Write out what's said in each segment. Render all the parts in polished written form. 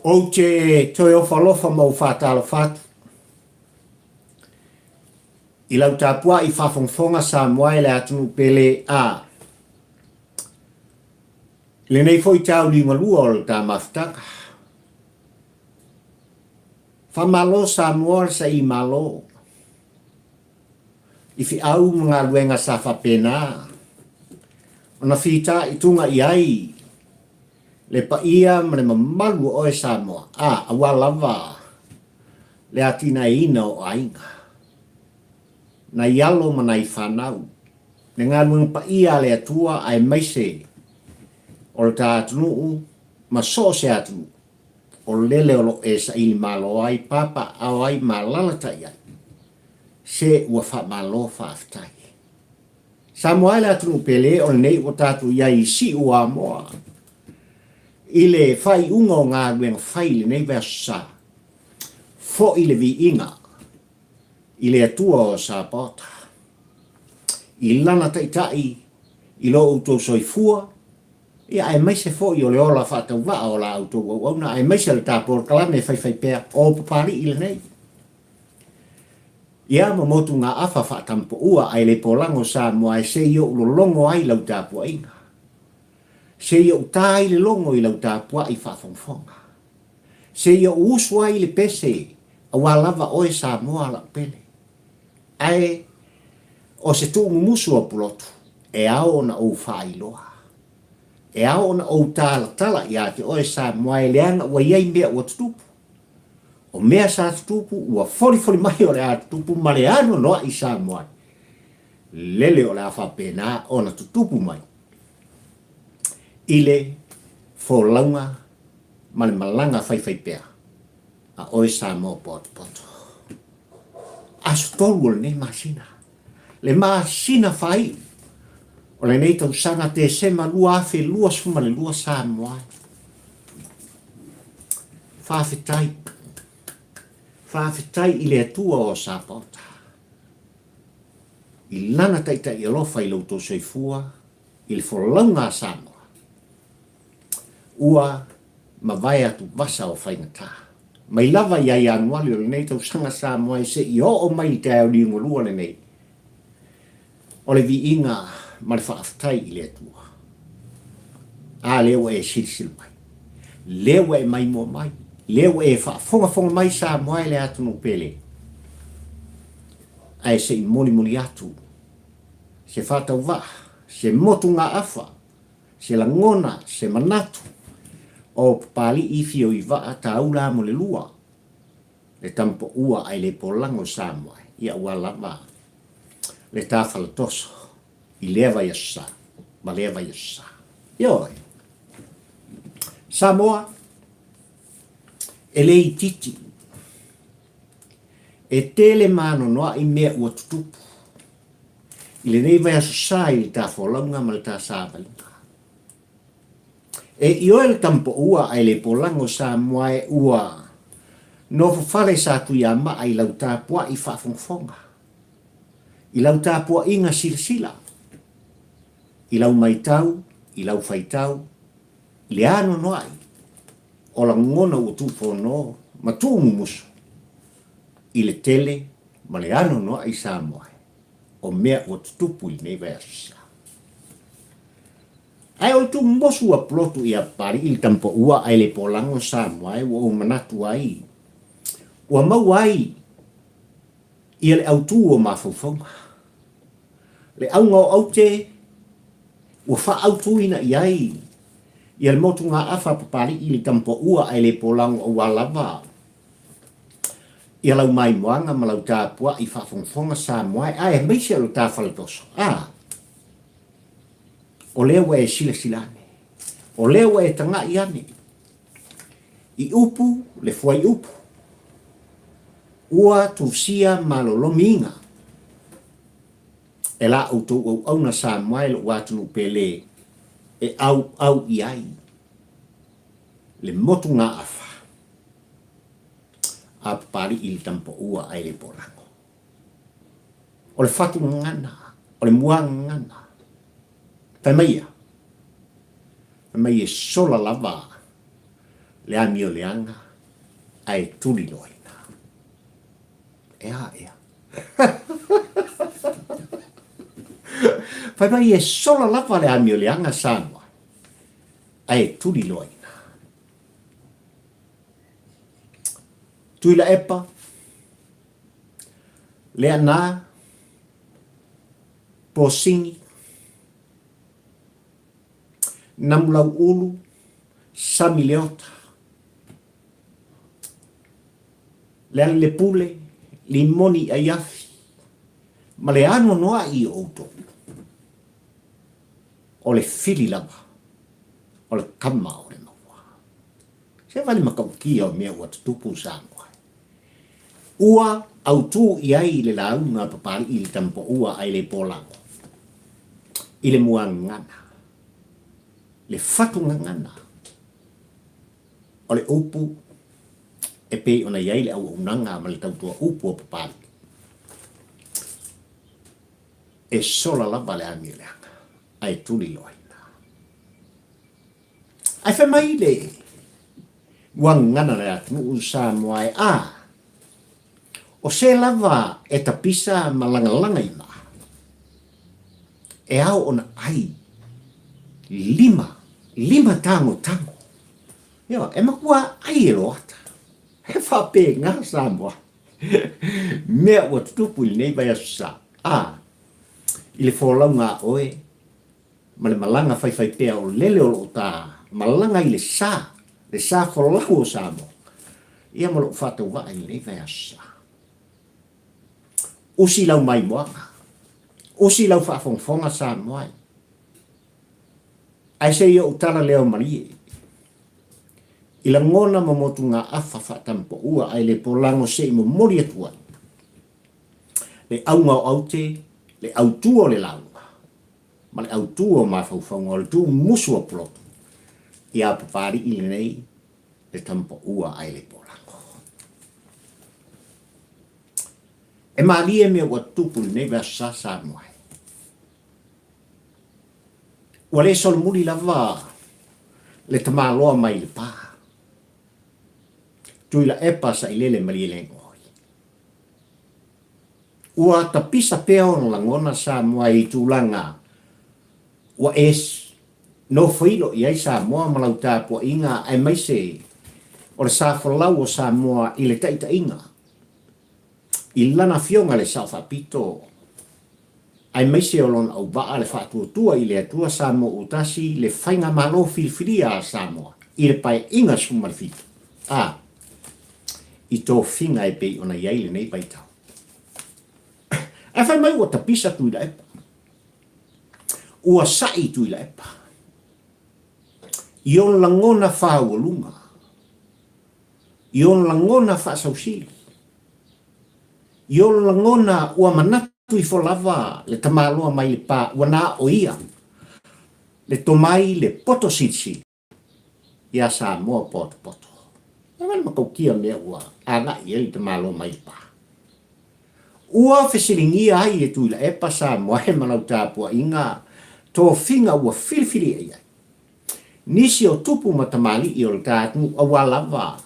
Ou te toe ofo alofa ma ou faatalofa atu i lau tapuai faafogafoga Samoa e le atunuu pele a i lenei foi tauliugalua o le ta mafutaga. Faamalo Samoa le saili malo i feau ma galuega sa faapena ona fitaituga i ai le paia ma le mamalu o oe Samoa, a, aua lava le atinaeina o aiga, nai alo ma nai fanau, le galuega paia a le Atua aemaise o le ta atunuu ma so o se atunuu o lele o lo o e saili malo ai, papaaao ai ma alalatai ai, se ua faamalo faafetai. Samoa e le atunuu pele o lenei ua tatou i ai i Siuamoa i le faaiuga o galuega fai i lenei vaiaso sa, foi le viiga i le Atua o Sapaota, i Lana Taitai i lo outou soifua, ia aemaise foi o le ola faatauvaa o la outou auauna, aemaise le ta polokalame faifaipea o Papalii lenei. Ia ma motugaafa faatampoua ae le polago Samoa e se i ou lologo ai lau tapuaiga. Se i ou ta ai le logo i lau tapuai faafogafoga. Se i ou usu ai le pese aua lava oe Samoa lau pele. Ae o se tuumumusu o Pulotu e ao ona ou faailoa. E ao ona ou talatala ia te oe Samoa e leaga ua i ai mea ua tutupu. O mea sa tutupu ua folifoli mai o le a tutupu ma le anoanoai i Samoa lele o le a faapena ona tutupu mai i le folauga ma le malaga faifaipea a oe Samoa potopoto. Aso 3 o lenei masina, le masina faaiu o lenei tausaga Tesema 2022 Samoa. Faafetai. Faafetai i le Atua o Sapaota i Lana taitai alofa i lo outou soifua i le folauga a Samoa. Ua mavae atu vasa o faigata. Mai lava ia Ianuali o lenei tausaga Samoa e se i oo mai i le taeao liugalua lenei, o le viiga ma le faafetai i le Atua. A lea ua e silasila mai, lea ua e maimoa mai, lea ua e faafogafoga mai Samoa e le atunuu pele, ae se i molimoli atu se faatauvaa, se motugaafa, se lagona, se manatu o Papalii Fioivaa Taula Amolelua, le tamapoua ae le polago Samoa, ia ua lava le ta faletoso i lea vaiaso sa ma lea vaiaso sa. Ioe. Samoa, e le itiiti, e tele maanoanoa'i mea ua tutupu i lenei vaiaso sa i le ta folauga ma le ta savaliga. E ioe le tamapoua ae le polago Samoa e ua nofo fale sa Tuiamaa i lau tapuai faafogafoga, i lau tapuaiga silasila, i lau maitau, i lau faitau, i le anoanoai o lagona ua tuufono ma tuumumusu i le tele ma le anoanoai Samoa o mea ua tutupu i lenei vaiaso sa. Ae o le tumosu ua polotu ia Papalii le tamapoua ae le polago Samoa e ua ou manatu ai ua maua ai ia le autu o mafaufauga. Le auga o aute ua faaautuina i ai ia le motugaafa a Papalii le tamapoua ae le polago aua lava ia lau maimoaga ma lau tapuai faafogafoga Samoa e aemaise o le ta faletoso. A! O lea ua e silasila ane, o lea ua e taga'i ane i upu le fuaiupu ua tusia malolomiina e la outou auauna Samoa e lo'u atunuu pele e auau i ai le motugaafa a Papalii le tamapoua ae le polago. O le fatu gagana, o le mua gagana. Fai mai ia, fai mai e sola lava. Le amioleaga ae tuliloaina. E a ea? Fai mai e sola lava le amioleaga Samoa ae tuliloaina. Tuilaepa, Leaana, Posini, Namulau'ulu, Samileota, Lealilepule, Limoni Aiafi, ma le anoanoa'i o outou. O le fili lava o le kama o le maua. Se vale matautia o mea ua tutupu i Samoa. Ua autū i ai le lauga a Papali'i i le Tamapoua ae le polago i le muagagana, le fatugagana o le upu e pei ona i ai le auaunaga ma le tautua upu a Papali'i. E sola lava le amioleaga ae tuli loa ina. Ae fai mai le ua gagana le atunuu Samoa e a, o se lava e tapisa ma lagalaga i maa, e ao ona ai lima, lima tagotago. Ioe, e matua ai e loata. He faapena Samoa. Mea ua tutupu i lenei vaiaso sa, a, i le folauga a oe, ma le malaga faifaipea o lele o loo ta malaga i le sa, le sa folau o Samoa, ia ma lou faatauvaa i lenei vaiaso sa. Usi lau maimoaga, usi lau faafogafoga Samoa e. Ae se i ou tala leo malie, i lagona ma motugaafa faatampoua ae le polago se i momoli atu ai le auga o aute, le autu o le lauga, ma le autu o mafaufauga o le tuumusu o Pulotu ia Papali'i lenei le tamapaua ae le polago. E malie mea ua tutupu i lenei vaiaso sa Samoa e. Ua le solomuli lava le tamaloa mai Lepa. Tuilaepa Sailele Malielegaoi. Ua tapisa pea ona lagona Samoa i tulaga ua e nofoilo i ai Samoa ma lau tapuaiga aemaise o le sa folau o Samoa i le taitaiga i lana Afioga le Sao Faapito aemaise o lona auvaa le faatuatua i le Atua Samoa ua tasi le Faigamalo filifilia a Samoa i le Paeaiga 17 a i tofiga e pei ona i ai lenei vaitau. Ae fai mai ua tapisa Tuilaepa. Ua sa'i Tuilaepa i ona lagona fāualuga, i ona lagona faasausili, i ona lagona ua manatu ifo lava le tamaloa mai le pā ua na o ia le tomai le poto silisili. Iā Samoa potopoto. E wale matautia mea ua agai i ai le tamaloa mai le pā. Ua fesiligia ai e Tuilaepa Samoa he ma lau tapuaiga tofiga ua filifilia i ai. Nisi o tupu ma tamalii o le ta atunuu auā lava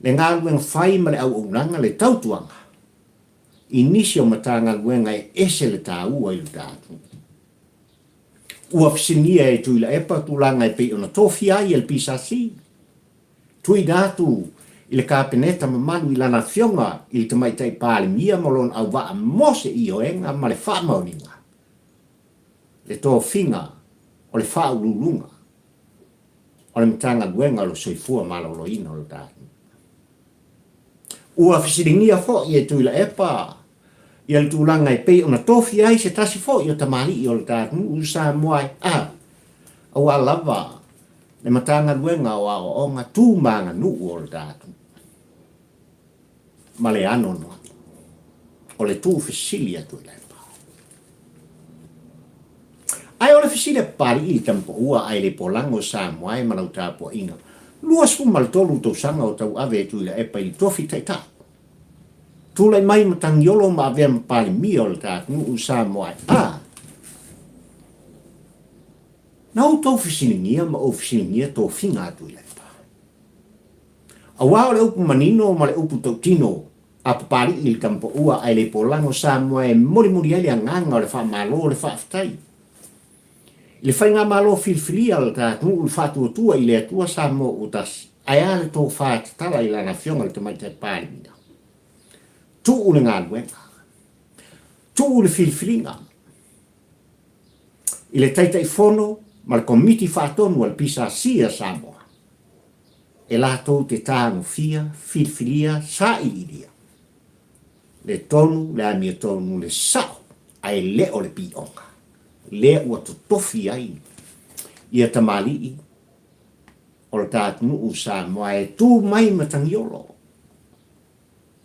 le galuega fai ma le auaunaga le tautuaga i nisi o Matagaluega e ese le taua i le ta atunuu. Ua fesiligia e Tuilaepa tulaga e pei ona tofia ai e le PSC, tuuina atu i le Kapeneta mamalu i lana afioga i le Tamaitai Palemia ma lona auvaa mo se ioega ma le faamaoniga, le tofiga o le Faauluuluga o le Matagaluega o le Soifua Maloloina o le tatou. Ua fesiligia foi e Tuilaepa ia le tulaga e pei ona tofia ai se tasi foi o tamalii o le ta atunuu Samoa e a, auā lava le Matagaluega o Aoaoga Tu ma Aganuu o le ta atunuu. Ma le anoanoai o le tuufesili a Tuilaepa. Ae o le fesili a Papali'i i le tamapaua ae le polago Samoa e ma lau tapuaiga, 23 tausaga o tauave e Tuilaepa i le tofi taitai. Tulai mai Matagiolo ma avea ma Palemia o le ta atunuu Samoa e a. Na outou fesiligia ma ou fesiligia tofiga a Tuilaepa. Aua o le upu manino ma le upu tautino a Papali'i i le Tamapaua ae le polago Samoa e molimoli ai le agaga o le faamalo o le faafetai i le faigamalo filifilia a le ta atunuu i le faatuatua i le Atua Samoa ua tasi ae a le tofa tatala i lana Afioga i le Tamaitai Palemia. Tuu le galuega. Tuu le filifiliga i le Taitaifono ma le Komiti Faatonu a le PSC a Samoa e latou te tagofia, filifilia, sailiilia le tonu, le amiotonu, le sao ae le o le pioga lea ua totofi ai ia tamalii o le ta atunuu Samoa e tu mai matagiolo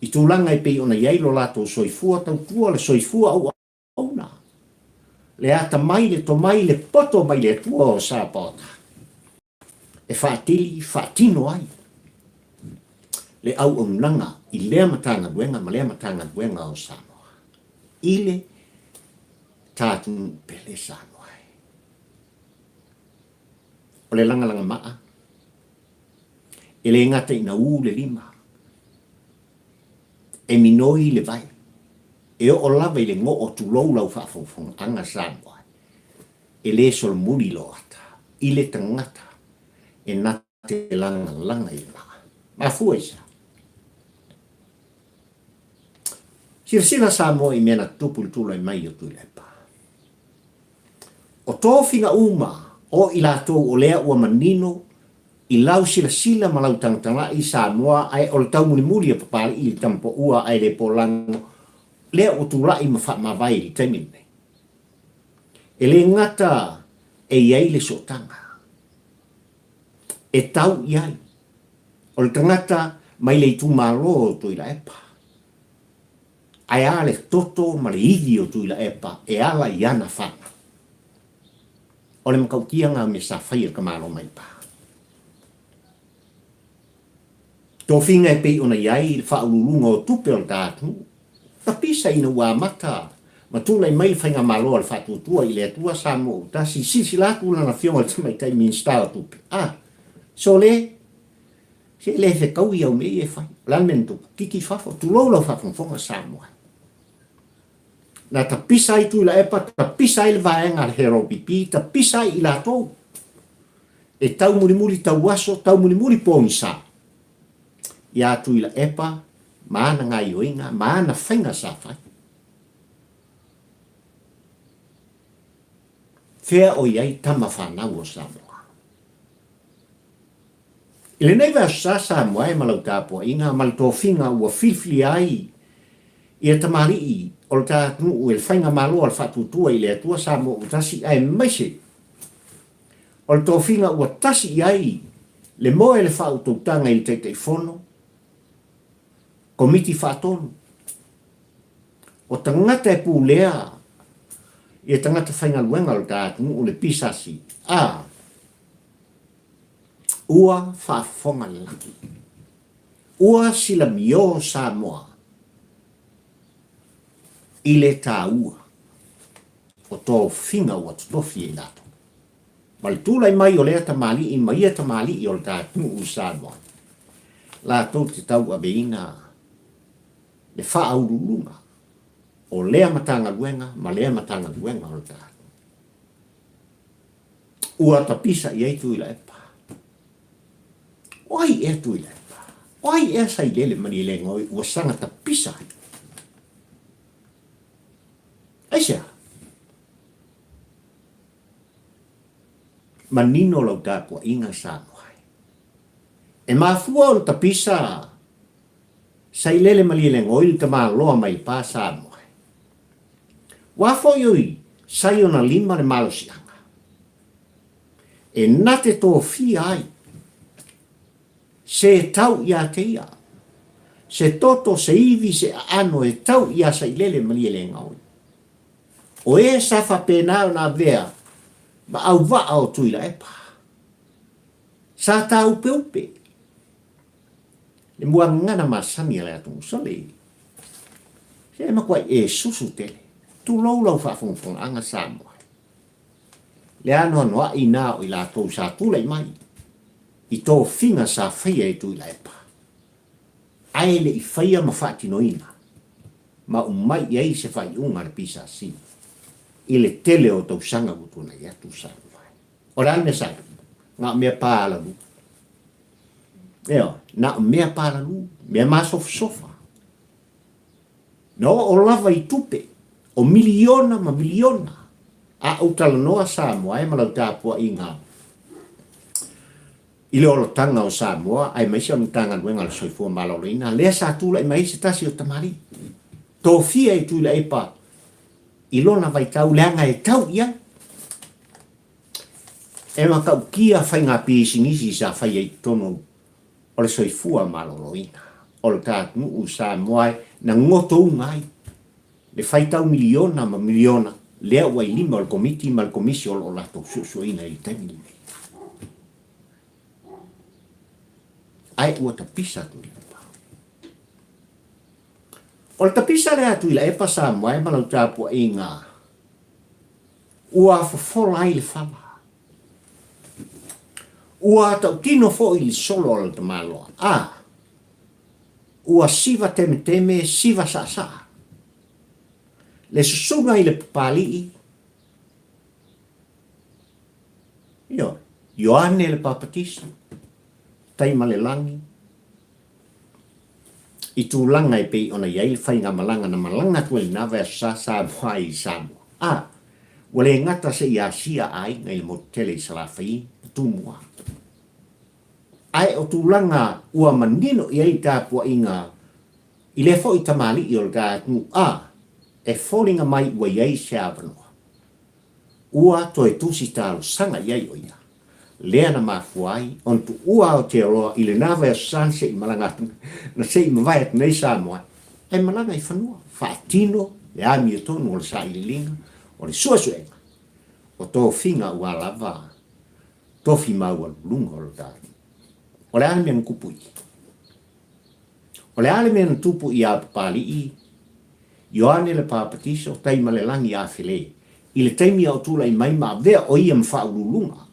i tulaga e pei ona i ai lo latou soifua tautua, le soifua auauna, le atamai, le tomai, le poto mai le Atua o Sapaota e faatili, faatino ai le auaunaga i lea Matagaluega ma lea Matagaluega o Samoa i le ta atunuu pele Samoa e. O le lagalaga-maa, e le gata ina u le lima, e minoi le vai, e oo lava i le goo tulou lau faafogafogaaga Samoa, e le solomuli lou ata i le tagata e na te lagalaga i le maa. Mafua i se a? Silasila Samoa i mea na tutupu i le tulai mai o Tuilaepa. O tofiga uma o i latou o lea ua manino i lau silasila ma lau tagatagai Samoa ae o le taumulimuli a Papali'i i le Tamapoua ae le polago lea ua tulai ma faamavae i le taimi lenei. E le gata e i ai le sootaga e tau i ai o le tagata mai le itumalo o Tuilaepa, ae a le toto ma le ivi o Tuilaepa e ala i ana fana. O le matautia mea sa faia e le tamaloa mai pa. Tofiga e pei ona i ai le faauluuluga o tupe o le ta atunuu. Tapisa ina ua amata ma tulai mai le faigamalo a le Faatuatua i le Atua Samoa ua tasi, silasila atu lana Afioga i le Tamaitai Minisita o Tupe, A, sole, se le fetaui au mea ia e fai. O le a le mea na tupu? Kiki i fafo, tulou lau faafogafoga Samoa. Na tapisa ai Tuilaepa, tapisa ai le vaega a le HRPP, tapisa ai i latou e taumulimuli tauaso, taumulimuli pogisa iā Tuilaepa ma ana gaioiga ma ana faiga sa fai. Fea o i ai tama fanau o Samoa? I lenei vaiaso sa Samoa e ma lau tapuaiga ma le tofiga ua filifilia ai ia tamalii o le ta atunuu e le faigamalo a le Faatuatua i le Atua Samoa ua tasi aemaise o le tofiga ua tasi i ai le moe le faautautaga i le Taitaifono, Komiti Faatonu, o tagata e pulea ia tagata faigaluega o le ta atunuu le PSC, a ua faafofoga le lagi. Ua silamio Samoa i le taua o tofiga ua totofi e i latou. Ma le tulai mai o lea tamalii ma ia tamalii o le ta atunuu i Samoa, latou te tauaveina le faauluuluga o lea Matagaluega ma lea Matagaluega o le ta atunuu. Ua tapisa i ai Tuilaepa. O ai ea Tuilaepa? O ai ea Sailele Malielegaoi ua saga tapisa ai? Aisea? Manino lau tapuaiga Samoa e. E mafua ona tapisa Sailele Malielegaoi le tamaloa mai le pa Samoa e. Ua foi oi sai ona lima le malosiaga e na te tofia ai se tau ia te ia, se toto, se ivi, se aano e tau ia Sailele Malielegaoi. O e sa faapena ona avea ma auvaa o Tuilaepa. Sa tāupeupe le muagana masani a le atunuu. Sole, se e matuai e susu tele. Tulou lau faafogafogaaga Samoa. Le anoanoai na o i latou sa tulai mai i tofiga sa faia e Tuilaepa. Ae le i faia ma faatinoina ma umai i ai se faaiuga a le PSC i le tele o tausaga ua tuanai atu sa mavae. O le a le mea sa tupu? Na o mea palalu. Ioe, na o mea palalu, mea masofasofa. Na oo lava i tupe o miliona ma miliona a ou talanoa Samoa e ma lau tapuaiga i le olataga o Samoa aemaise o le Matagaluega o le Soifua Maloloina, lea sa tulai mai ai se tasi o tamalii tofia e Tuilaepa i lona vaitau leaga e tau i ai e matautia faiga pisinisi sa faia i totonu o le soifua maloloina o le ta atunuu Samoa na gotouga ai le faitau miliona ma miliona lea ua i lima o le Komiti ma le Komisi o lo o latou suesueina i le taimi lenei. Ae ua tapisa Tuilaepa. O le tapisa lea a Tuilaepa Samoa e ma lau tapuaiga ua fofola ai le fala. Ua tautino foi le solo o le tamaloa. A, ua siva temeteme, siva saasaa. Le susuga i le Papalii, ioe, Ioane le Papatiso, Taimalelagi, i tulaga e pei ona i ai le faigamalaga na malaga atu ai i lena vaiaso sa Samoa ai i Samoa. A, ua le gata se i asia aiga i le motu tele i Salafai ma Tumua. Ae o tulaga ua manino i ai le tapuaiga i lea foi tamalii o le ta atunuu a e foliga mai ua i ai se avanoa ua toe tusi talosaga i ai o ia, lea na mafua ai ona tuua Aotearoa i lena vaiaso sa na se i malaga atu na se i mavae atu nei Samoa ae malaga i fanua faatino le amiotonu o le sailiiliga o le suesuega o tofiga ua lava tofi maualuluga o le ta atunuu. O le a le mea na tupu i i? O le a le mea na tupu iā Papalii, Ioane le Papatiso, Taimalelagi Afele, i le taimi a o tulai mai ma avea o ia ma faauluuluga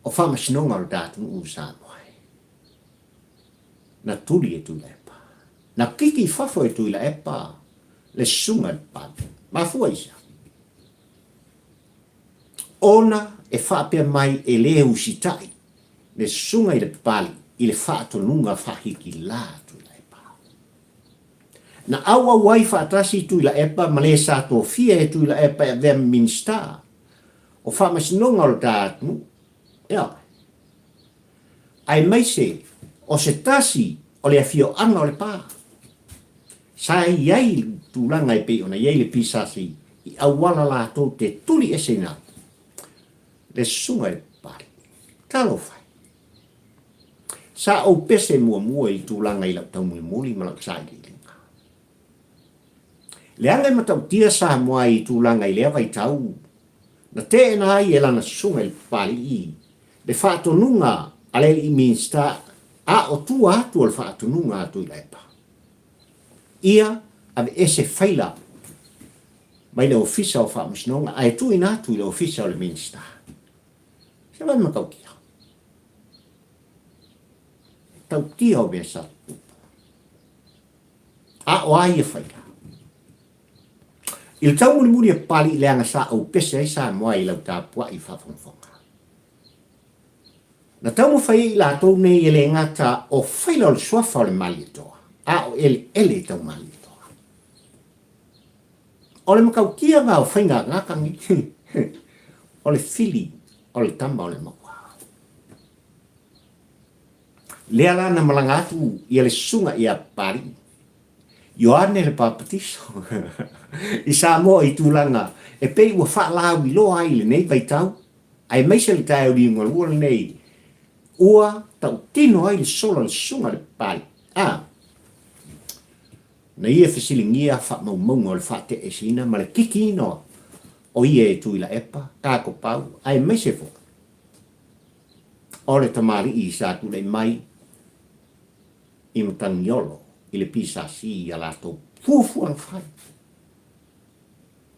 o faamasinoga o le ta atunuu o Samoa? Na tuli e Tuilaepa. Na kiki i fafo e Tuilaepa le susuga i le Papalii. Mafua i se a? Ona e faapea mai e le usitai le susuga i le papali i le faatonuga faahikilā a Tuilaepa. Na auau ai faatasi Tuilaepa ma le sa tofia e Tuilaepa e avea ma Minisita o Faamasinoga o le ta atunuu, ioe, aemaise o se tasi o le afioaga o Lepa. Sa i ai le tulaga e pei ona i ai le PSC i auala latou te tuli eseina ai le susuga i le Papalii. Talofa e! Sa ou pese muamua i le tulaga i lau taumulimuli ma lau sailiiliga. Leaga e matautia Samoa i tulaga i lea vaitau na teena ai e lana susuga i le Papalii le faatonuga a le alii Minisita a o tua atu o le faatonuga a Tuilaepa. Ia aveese faila mai le Ofisa o Faamasinoga ae tuuina atu i le Ofisa o le Minisita. Se vae matautia. Tautia o mea sa tutupu. A o a ia faila? I le tau mulimuli a Papalii leaga sa ou pese ai Samoa i lau tapuai faafogafoga. Na taumafai ai i latou nei e le gata o faila o le suafa o le Malietoa, a o eleele tau Malietoa. O le matautia na o faiga gata nei, o le fili o le tama o le maua. Lea la na malaga atu ia le susuga ia Papalii, Ioane le Papatiso, i Samoa i tulaga e pei ua faalauiloa ai i lenei vaitau, aemaise le taeao liugalua lenei ua tautino ai le solo a le susuga i le Papalii. A Na ia fesiligia faamaumauga o le faateeseina ma le kikiina o ia e Tuilaepa, Takopau, aemaise foi o le tamalii sa tulai mai i Matagiolo i le PSC i a latou fuafuaga fai.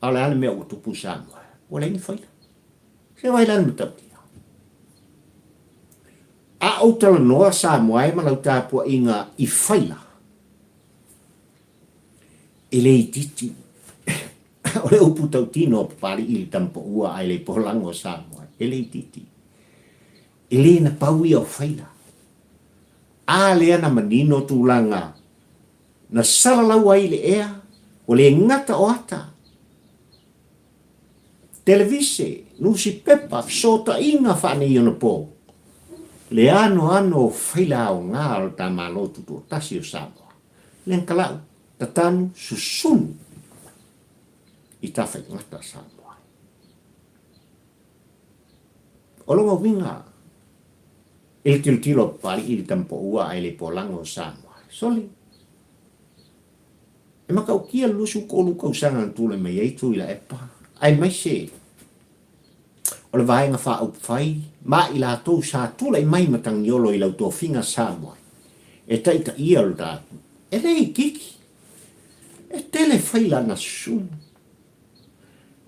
A o le a le mea ua tupu i Samoa? Ua leai ni faila. Se vaai la le matautia. A ou talanoa Samoa e ma lau tapuaiga i faila, e le itiiti. O le upu tautino a Papali'i i le tamapaua ae le polago o Samoa, e le itiiti. E le na pau ia o faila. A lea na manino tulaga na salalau ai i le ea, ua le gata o ata, televise, nusipepa, fesootaiga faaneionapo, le anoano o faila aoga o le ta Malo Tutoatasi o Samoa, le galau, tatanu, susunu i tafaigata Samoa. O lona uiga, i le tilotilo a Papali'i i le tamapaua ae le polaga o Samoa, sole, e matautia le 23 tausaga na tulai mai ai Tuilaepa, aemaise o le Vaega Faaupufai ma i latou sa tulai mai matagiolo i lau tofiga Samoa e taitaia lo ta atunuu. E le itiiti. E tele faila na susunu.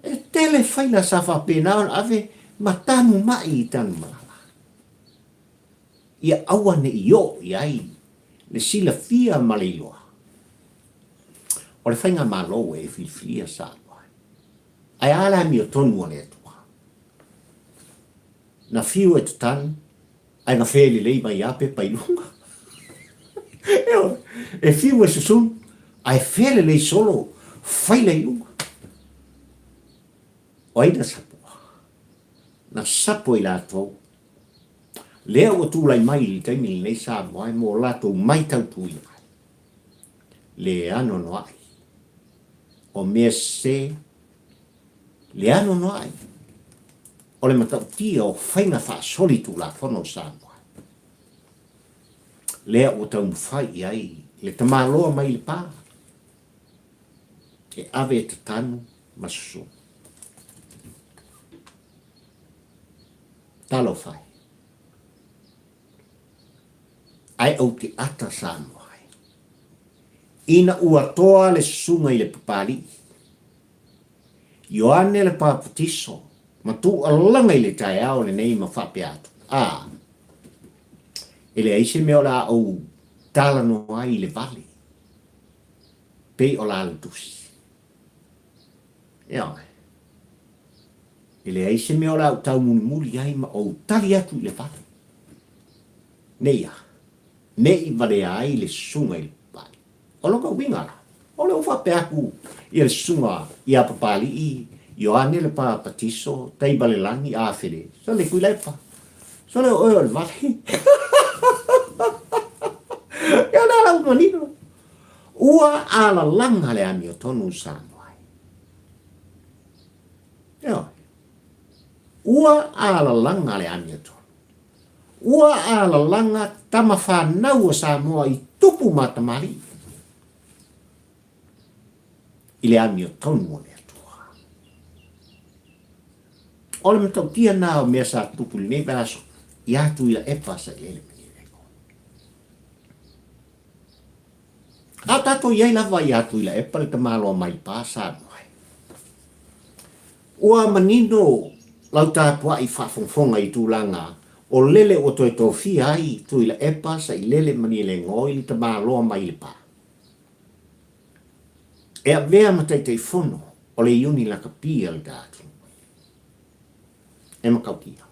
E tele faila sa faapena ona ave ma tanu mai i Tanumalala. Ia aua ne i oo i ai le silafia ma le iloa o le faigamalo ua e filifilia Samoa. Ae a le amiotonu a le Atua? Na fiu e tatanu ae gafe lelei mai a pepa i luga. Ioe, e fiu e susunu ae fe lelei solo faila i luga. O ai na sapoa? Na sapo i latou lea ua tulai mai i le taimi lenei Samoa e mo latou matau tuia ai le anoanoai o mea sese, le anoanoai o le matautia o faiga faasoli Tulafono o Samoa lea ua taumafai i ai le tamaloa mai Lepa e ave e tatanu ma susunu. Talofa e. Ae ou te ata Samoa ai. Ina ua toa le susuga i le Papali'i, Ioane le Papatiso, ma tuualaga i le taeao lenei ma faapea atu, A, e leai se mea o le a ou talanoa ai i le vale, pei o la le tusi. Ioe. E leai se mea o le a ou taumulimuli ai ma ou tali atu i le vale. Nei a? Ne i valea ai le susuga i le Papali'i. O lona uiga la, o lea ua faapea atu ia le susuga ia Papali'i Ioane le Papatiso, Taimalelagi, a Fele, sole Tuilaepa, sole o oe o le vale. Ia o lea la ua manino. Ua alalaga le amiotonu i Samoa ai. Ioe. Ua alalaga le amiotonu. Ua alalaga tama fanau a Samoa i tupu ma tamalii i le amiotonu o le Atua. O le matautia na o mea sa tupu i lenei vaiaso ia Tuilaepa Sailele Malielegaoi. A o tatou i ai lava ia Tuilaepa le tamaloa mai pa Samoa ai. Ua manino lau tapuai faafogafoga i tulaga o lele ua toe tofia ai Tuilaepa Sailele Malielegaoi le tamaloa mai le pa. E avea ma Taitaifono o le Iuni Lakapi a le ta atunuu. E matautia.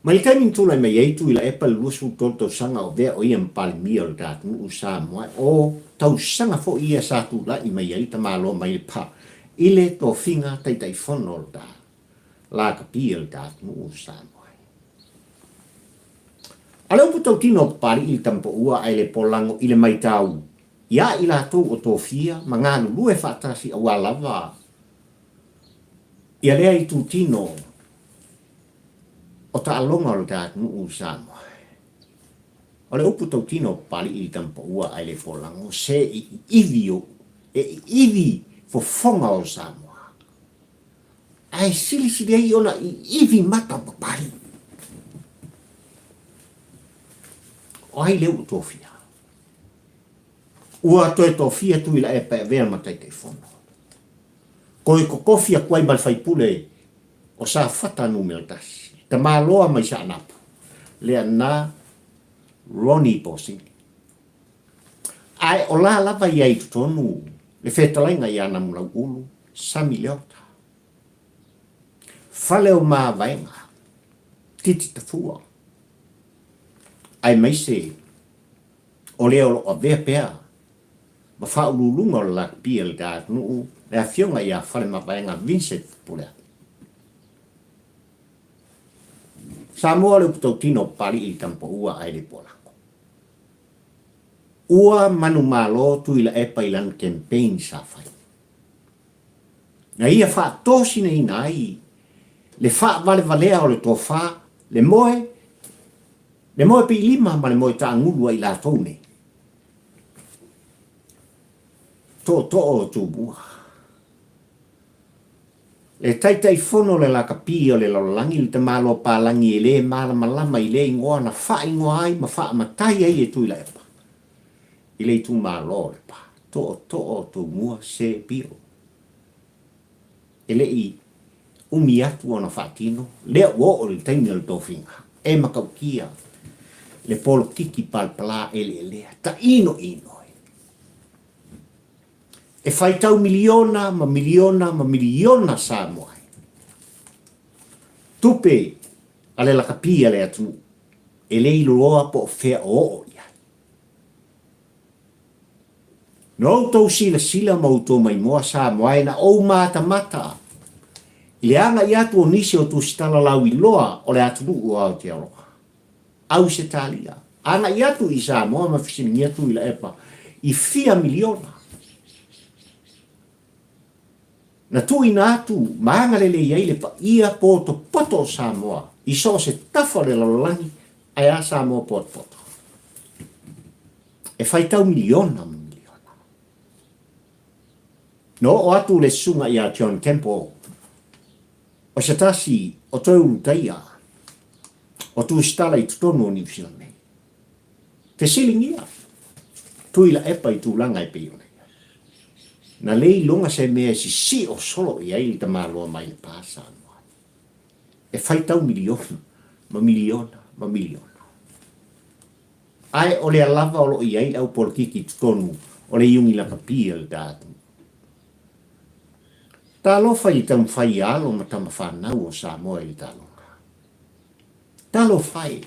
Mai le taimi na tulai mai ai Tuilaepa i le 23 tausaga o avea o ia ma Palemia o le ta atunuu o Samoa, o tausaga foi ia sa tulai mai ai tamaloa mai le pa i le tofiga Taitaifono o le ta Lakapi a le ta atunuu o Samoa. A le upu tautino o Papali'i i le tamapaua ae le polago i le maitau ia i latou o tofia ma galulue faatasi aua lava ia lea itutino o taaloga o le ta atunuu i Samoa. O le upu tautino o Papali'i i le tamapaua ae le polago se e iivi o e iivi fofoga o Samoa. Ae silisili ai ona iivi mata o Papali'i. O ai lea ua tofia? Ua toe tofia Tuilaepa e avea ma Taitaifono. Toe totofi atu ai ma le faipule. o Safata Nu.1, tamaloa mai Saanapu, lea na Ronnie Bosini. Ae o la lava i ai i totonu le fetalaiga ia Namulau'ulu Sami Leota. Fale o Mavaega, Titi Tafua, aemaise o le o lo o avea pea ma faauluuluga o le lakapi a le ta atunuu, le Afioga ia Falemavaega Vincent Pulea'i. Samoa o le upu tautino o Papali'i i le Tamapaua ae le Pualago. Ua manumalo Tuilaepa i lana campaign sa fai. Na ia faatosinaina ai le faavalevalea o le tofa, le moe, le moe piilima ma le moe taagulu a i latou nei. Tootoo o Tumua. Le Taitaifono o le Lakapi o le Lalolagi, le tamaloa palagi e le malamalama i lea igoa na faaigoa ai ma faamatai ai e Tuilaepa i le itumalo o Lepa. Tootoo o Tumua se pio. E le i umi atu ona faatino, lea ua oo i le taimi o le tofiga, e matautia le polokiki palapala eleelea, tainoino e. E faitau miliona ma miliona ma miliona Samoa ai. Tupe a le lakapi a le atunuu, e le iloa po o fea o oo i ai. Na outou silasila ma outou maimoa Samoa e na ou matamata i le agai atu o nisi o tusitala lauiloa o le atunuu o Aotearoa. Ausetalia, agai atu i Samoa ma fesiligia Tuilaepa i fia miliona. Na tuuina atu ma agalelei ai le paia potopoto o Samoa i so o se tafa o le lalolagi ae a Samoa potopoto. E faitau miliona ma miliona. Na oo atu le susuga ia John Temple o se tasi o toe ulutaia o tusitala i totonu o Niu Sila nei. Fesiligia Tuilaepa i tulaga e pei ona i ai. Na le iloga se mea e sisio solo i ai le tamaloa mai Lepa Samoa ai. E faitau miliona ma miliona ma miliona. Ae o lea lava o lo o i ai le au polokiki i totonu o le iuni lakapi a le ta atunuu. Talofa i le taumafai i alo ma tama fanau o Samoa i le taaloga. Talofa e!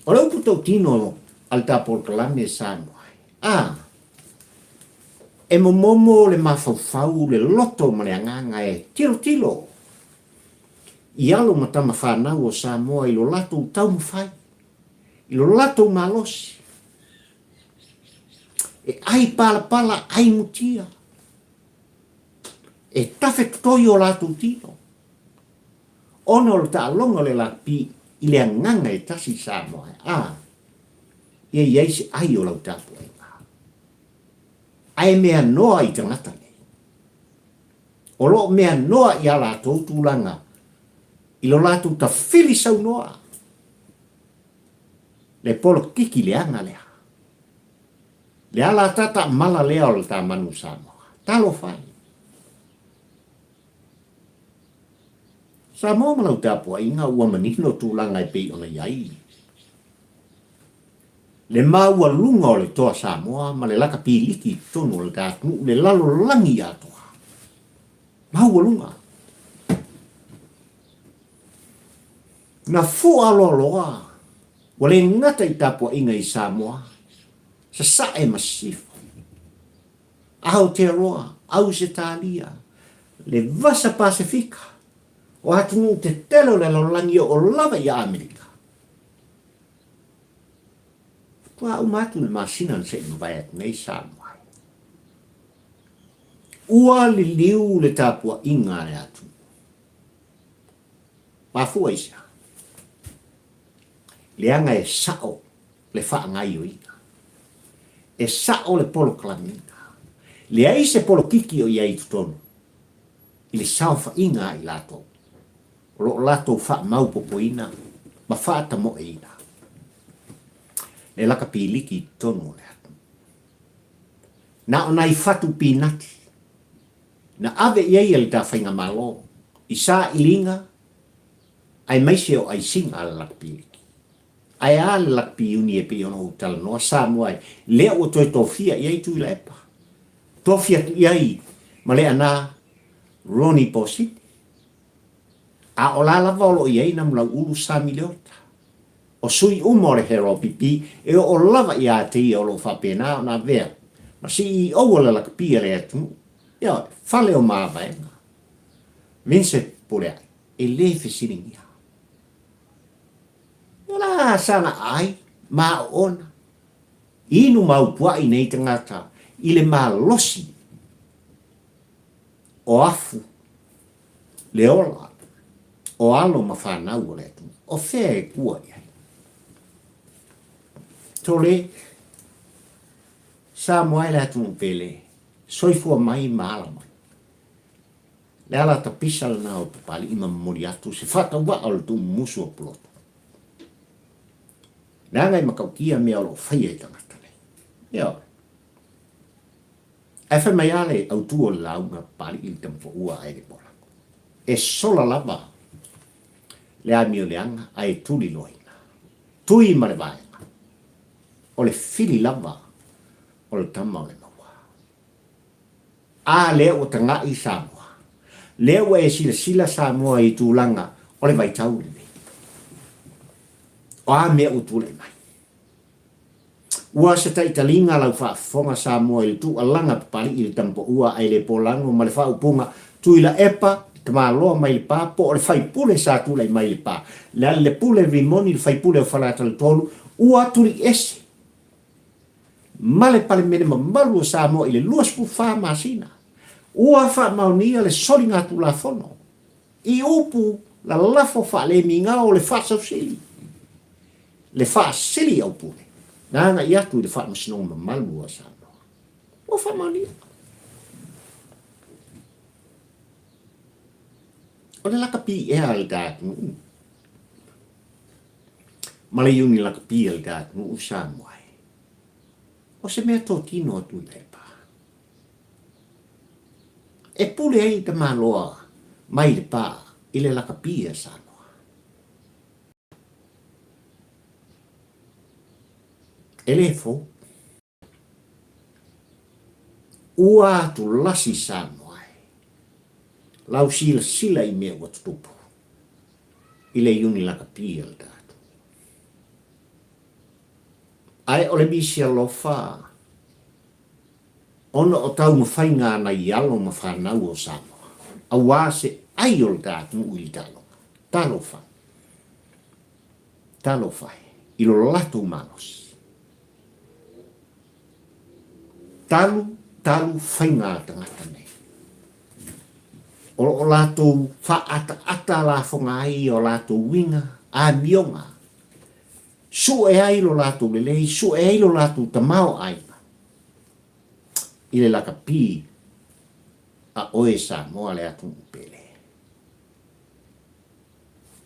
O le upu tautino a le ta polokalame e Samoa ai, a, e momomo le mafaufau, le loto ma le agaga e tilotilo i alo ma tama fanau o Samoa i lo latou taumafai, i lo latou malosi, e ai palapala, ai mutia, e tafe totoi o latou tino, ona o le taaloga o le lakapi i le agaga e tasi i Samoa, a, ia i ai se ai o lau tapuaiga. Ae mea noa i tagata nei. O lo o mea noa i a latou tulaga i lo latou tafili saunoa le polokiki leaga lea. Le ala tatamala lea o le ta manu Samoa. Talofa e. Samoa ma lau tapuaiga ua manino tulaga e pei ona i ai le maualuga o le toa Samoa ma le lakapiliki i totonu o le ta atunuu, le lalolagi atoa. Maualuga. Na fua loaloa ua le gata i tapuaiga i Samoa, Sasae ma Sisifo, Aotearoa, Ausetalia, le Vasa Pasefika, o atunuu tetele o le lalolagi e oo lava i Amerika. Faatoa uma atu le masina na se i mavae atu nei Samoa ai. Ua liliu le tapuaiga a le atunuu. Mafua i sea? Leaga e sao le faagaioiga. E sao le polokalamiina. Leai se polokiki o i ai i totonu i le saofaiga a i latou o lo o latou faamaupopoina ma faatamoeina le lakapiliki i totonu o le atunuu. Na o nai fatu pinati. Na ave i ai e le ta Faigamalo i sailiga aemaise o aisiga a le Lakapi Liki. Ae a le Lakapi Iuni e pei ona ou talanoa Samoa e lea ua toe tofia i ai Tuilaepa. Tofi atu i ai ma le ana Ronnie Posini. A o la lava o lo o i ai Namulau'ulu Sami Leota. O sui uma o le HRPP e oo lava ia te ia o lo o faapena ona avea ma CEO o le lakapi a le atunuu. Ioe, fale o mavaega. Vincent Pulea'i, e le fesiligia. O la sana ai ma oona. Inu ma upua'i nei tagata i le malosi o afu le ola o alo ma fanau o le atunuu. O fea e kua i ai? Tole, Samoa e le atunuu pele, soifua mai ma ala mai. Le ala tapisa lena o Papali'i ma momoli atu se faatauvaa o le tuumumusu o Pulotu. Leaga e matautia mea o lo o faia e tagata nei. Ioe. Ae fai mai lava le autu o le lauga Papali'i i le tamapaua ae le polago. E sola lava le amio leaga ae tuli loa i ina. Tui ma le vaega. O le fili lava o le tama o le maua. A lea ua taga'i Samoa. Lea ua e silasila Samoa i tulaga o le vaitau lenei. O a mea ua tulai mai? Ua se taitaliga lau faafofoga Samoa i le tuualaga Papali'i i le Tamapaua ae le polago ma le faaupuga Tuilaepa Tamaloa mai Lepa po o le faipule sa tulai mai Lepa Lealailepule Rimoni le faipule o Faleata le 3 ua tuliese ma le Palemene mamalu o Samoa i le 24 masina ua faamaonia le soligatulafono i upu lalafo faalemigao o le faasausili, le faasili aupule na agai atu i le Faamasinoga mamalu a Samoa. Ua faamaonia. O le lakapi ea a le ta atunuu ma le iuni lakapi a le ta atunuu Samoa e. O se mea totino atu i Lepa. E pule ai tamaloa mai le pa i le lakapi a Samoa. E le fou. Ua atulasi Samoa e. Lau silasila i mea ua tutupu i le iuni lakapi a le tatou. Ae o le misi alofa ona o taumafaiga a nai alo ma fanau o Samoa, aua se ai o le ta atunuu i le taaloga. Talofa! Talofa e, i lo latou malosi. Talu, talu faiga a tagata nei. O lo o latou faaataata lafoga ai o latou uiga, amioga, sue ai lo latou lelei, sue ai lo latou tamaoaiga i le lakapi a oe Samoa le atunuu pele.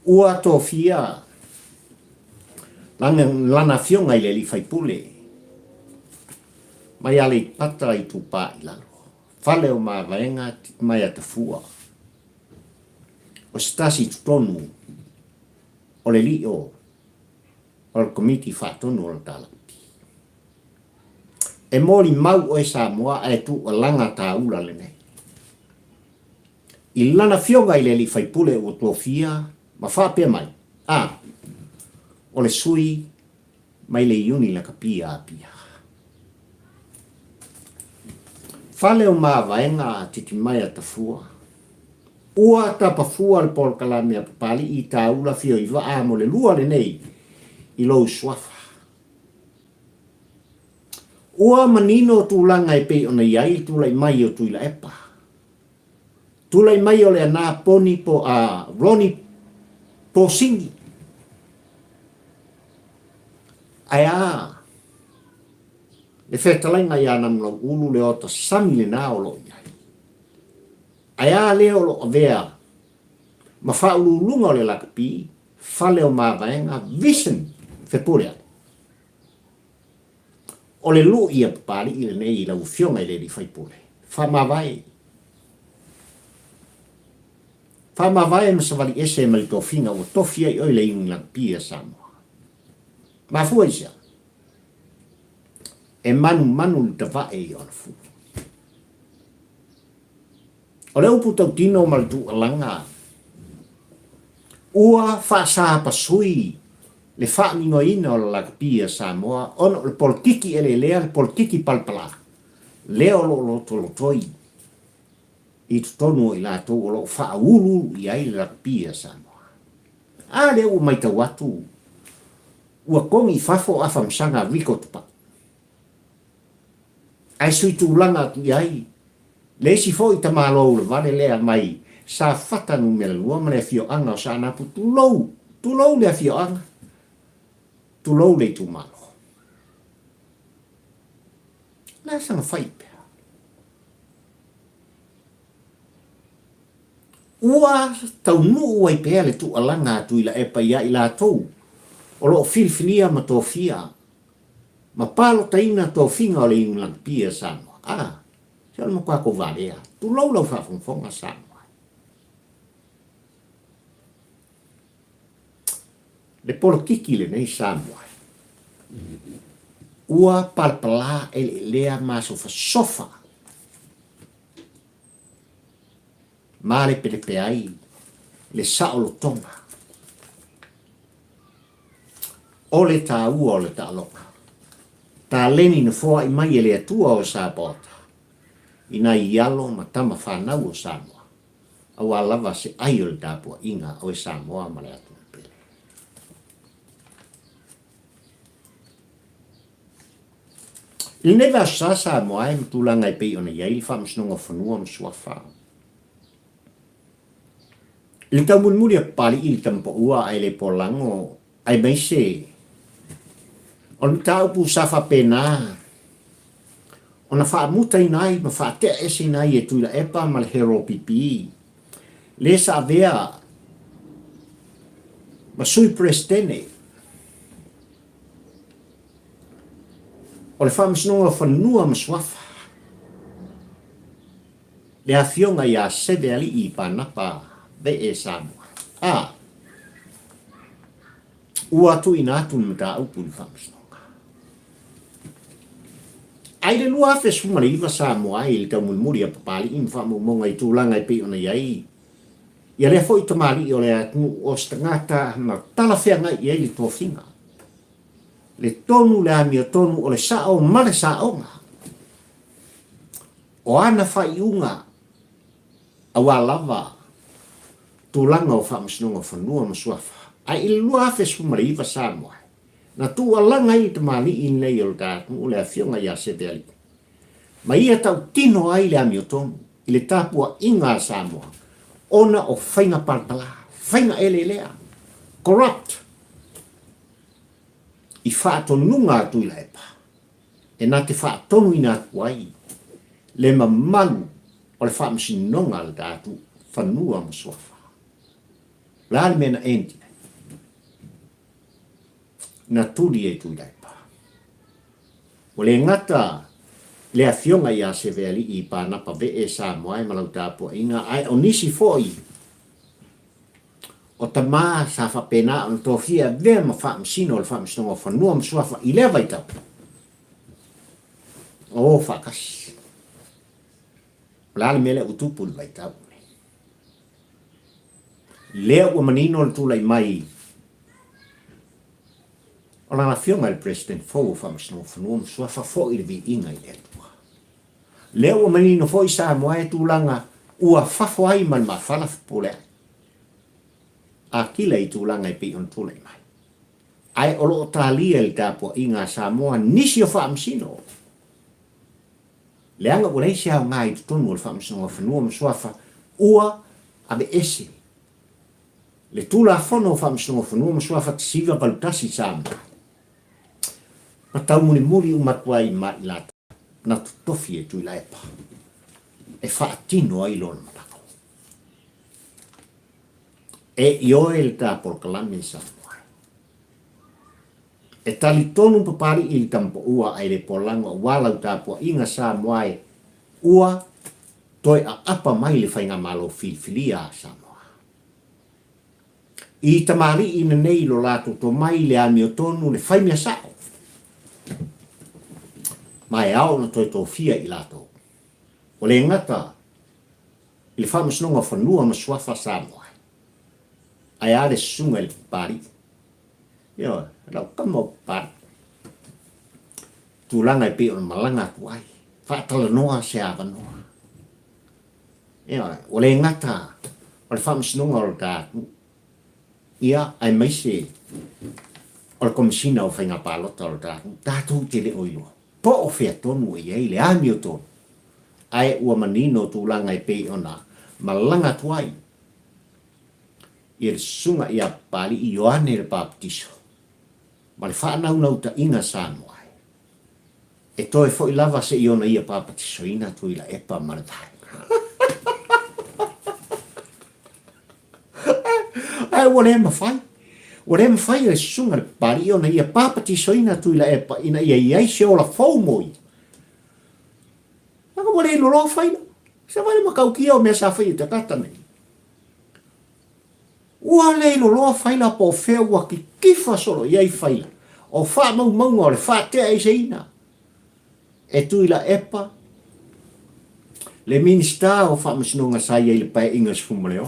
Ua tofia lana afioga i le alii faipule mai Aleipata Itupa i Lalo, fale o Mavaega Maiatafua, o se tasi i totonu o le lio o le Komiti Faatonu o le Talapti. E molimau oe Samoa ae tuualaga tāula lenei. I lana afioga i le alii faipule ua tofia ma faapea mai, A, o le sui mai le iuni lakapi a Apia. Fale o Mavaega a Titimaea Tafua. Ua tapafua le polokalame a Papali'i i tāula fio i vaa mo le lua lenei i lou suafa. Ua manino tulaga e pei ona i ai le tulai mai o Tuilaepa. Tulai mai o le ana Poni po a Ronnie Posini. Ae a le fetalaiga ia Namulau'ulu le ota sami lena o lo o i ai. Ae a lea o lo o avea ma faauluuluga o le lakapi, fale o mavaega, vision, Fepuleai. O le lu'i a Papali'i lenei i lau Afioga i le Alii Faipule. Faamavae. Faamavae ma savali ese ma le tofiga ua tofi ai oe le Igilapi a Samoa. Mafua i sea? E manumanu le tavae i ona fulu. O le upu tautino ma le tuualaga, ua faasapasui le faaminoina o le lakapi a Samoa ona o le polokiki eleelea, le polokiki palapala, lea o lo o lotolotoi i totonu o i latou o lo o faauluulu i ai le lakapi a Samoa. A lea ua matau atu, ua kogi i fafo o Afamasaga Rico Tupai. Ae sui tulaga atu i ai le isi foi tamaloa ulavale lea mai Safata numera 2 ma le afioaga o Saanapu, tulou, tulou le afioaga, tulou le itumalo. O le a sana fai pea? Ua taunuu ai pea le tuualaga a Tuilaepa ia i latou o lo o filifilia ma tofia ma palotaina tofiga o le Iunilagapi a Samoa. A, se o le matua kou valea. Tulou lau faafogafoga Samoa. Le polokiki lenei Samoa. Ua palapala eleelea masofasofa malepelepe ai le saolotoga o le taua o le taaloga. Taleni na foai mai e le Atua o Sapaota i nai alo ma tama fanau o Samoa, auā lava se ai o le tapuaiga oe Samoa ma le atunuu pele. I lenei vaiaso sa Samoa e ma tulaga e pei ona i ai le Faamasinoga o Fanua ma Suafa. I le taumulimuli a Papali'i i le tamapaua ae le polago aemaise o le mataupu sa faapena ona faamutaina ai ma faatea eseina ai e Tuilaepa ma le Hero PP le sa avea ma Sui Peresetene o le Faamasinoga o Fanua ma Suafa, le Afioga ia Seveali'i Panapa Vee Samoa. A Ua tuuina atu le mataupu i le Faamasinoga. A i le 2019 Samoa ai i le taumulimuli a Papali'i ma faamaumauga i tulaga e pei ona i ai ia lea foi tamalii o le atunuu o se tagata na talafeagai i ai le tofiga, le tonu, le amiotonu o le sao ma le saoga o ana faaiuga aua lava tulaga o Faamasinoga o Fanua ma Suafa. Ae i le 2019 Samoa, na tuualaga ai le tamalii lenei o le ta atunuu le Afioga ia Seveali'i, ma ia tautino ai le amiotonu i le tapuaiga a Samoa ona o faiga palapala, faiga eleelea, corrupt, i faatonuga a Tuilaepa e na te faatonuina atu ai le mamalu o le faamasinoga a le tatou fanua ma suafa. O le a le mea na end ai? Na tuli e Tuilaepa. Ua le gata le afioga ia Seveali'i Panapa Vee Samoa ma lau tapuaiga, ae o nisi foi o tama sa faapena ona tofia e avea ma faamasino o le Faamasinoga o Fanua ma Suafa i lea vaitau, o faatasi. O le a le mea lea ua tupu i le vaitau lenei? Lea ua manino le tulai mai o lana afioga i le President fou o Faamasinoga o Fanua ma Suafa foi le viiga i le Atua. Lea ua manino foi Samoa e tulaga ua fafo ai ma le mafala fepuleai. Akila i tulaga e pei ona tulai mai. Ae o lo o talia i le tapuaiga a Samoa nisi o faamasino. Leaga ua leai se aoga i totonu o le Faamasinoga o Fanua ma Suafa ua aveese le Tulafono o Faamasinoga o Fanua ma Suafa 1981 Samoa ma taumulimuli uma atu ai ma i latou na totofi e Tuilaepa e faatino ai lona manao. E ioe le ta polokalame Samoa. E talitonu Papali'i i le tamapaua ae le polago aua lau tapuaiga Samoa e ua toe aapa mai le Faigamalo filifilia a Samoa. I tamalii nenei lo latou tomai le amiotonu le fai mea sao, ma e ao ona toe tofia i latou. Ua le gata i le Faamasinoga o Fanua ma Suafa Samoa, ae a le susuga i le Papalii. Ioe, lau tama o Papalii. Tulaga e pei ona malaga atu ai, faatalanoa se avanoa. Ioe, ua le gata o le Faamasinoga o le ta atunuu, ia, aemaise o le Komesina o Faiga Palota o le ta atunuu, tatou te le o iloa po o fea tonu e i ai le amiotonu, ae ua manino tulaga e pei ona malaga atu ai ia le Susuga ia Papalii Ioane le Papatiso ma le faanaunautaiga Samoa e toe foi lava se i ona ia papatisoina Tuilaepa ma le vaega. Ae ua le mafai. Ua le mafai e le Susuga le Papalii ona ia papatisoina Tuilaepa ina ia i ai se ola fou mo ia. Leaga ua le iloa loa faila. Se vaai le matautia o mea sa faia i tagata nei. Ua le iloa faila po o fea ua kitifa solo i ai faila o faamaumauga o le faateaeseina e Tuilaepa, le Minisita o Faamasinoga sa i ai i le Paeaiga 16.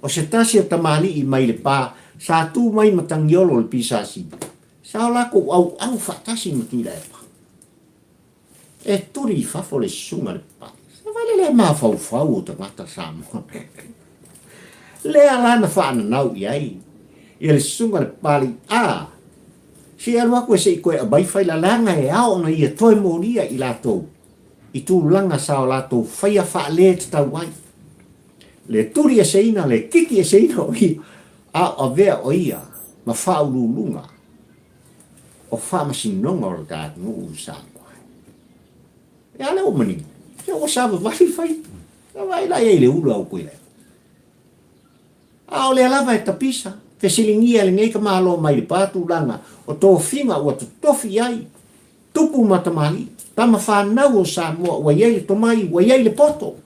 O se tasi o tamalii mai Lepa sa tu mai Matagiolo i le PSC, sa o lakou auau faatasi ma Tuilaepa. E tuli i fafo le susuga i le papalii. Se vai le le mafaufau o tagata Samoa. Lea la na faananau i ai ia le susuga i le papalii, a, se i alu atu e se i toe aumai faila leaga e ao ona ia toe molia i latou i tulaga sa o latou faia faaletatau ai. Le tuli eseina, le kiki eseina o ia, a o avea o ia ma faauluuluga o faamasinoga o le ta atunuu i Samoa. E a lea ua manino? Se ua savavali fai. Na vaai la i ai le ulu au koe lea. A o lea lava e tapisa, fesiligia e lenei ka malo mai le pa tulaga o tofiga ua totofi i ai tupu ma tamalii, tama fanau o Samoa ua i ai le tomai, ua i ai le poto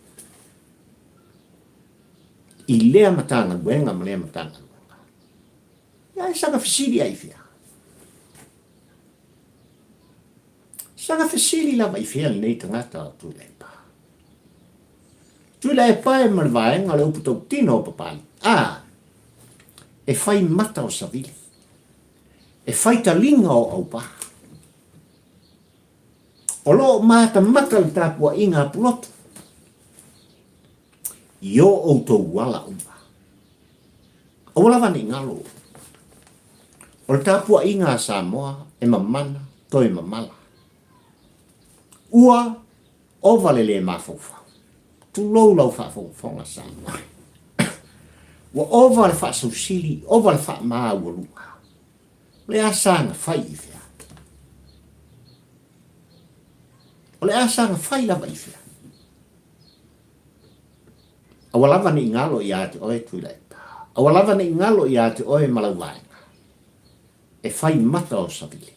i lea Matagaluega ma lea Matagaluega. Ia e saga fesili ai i fea? Saga fesili lava i fea lenei tagata o Tuilaepa? Tuilaepa e ma le vaega o le upu tautino o Papalii. A, e fai mata o Savili. E fai taliga o Aupa. O lo o matamata le tapuaiga a Pulotu i o outou ala uma. Aua lava ne i galo. O le tapuaiga a Samoa e mamana toe mamala. Ua ova le lē mafaufau. Tulou lau faafogafoga Samoa. Ua ova le faasausili, ova le faamaualuga. O le a saga fai i fea? O le a saga fai lava i fea? Aua lava ne i galo ia te oe Tuilaepa. Aua lava ne i galo ia te oe ma lau vaega. E fai mata o Savili.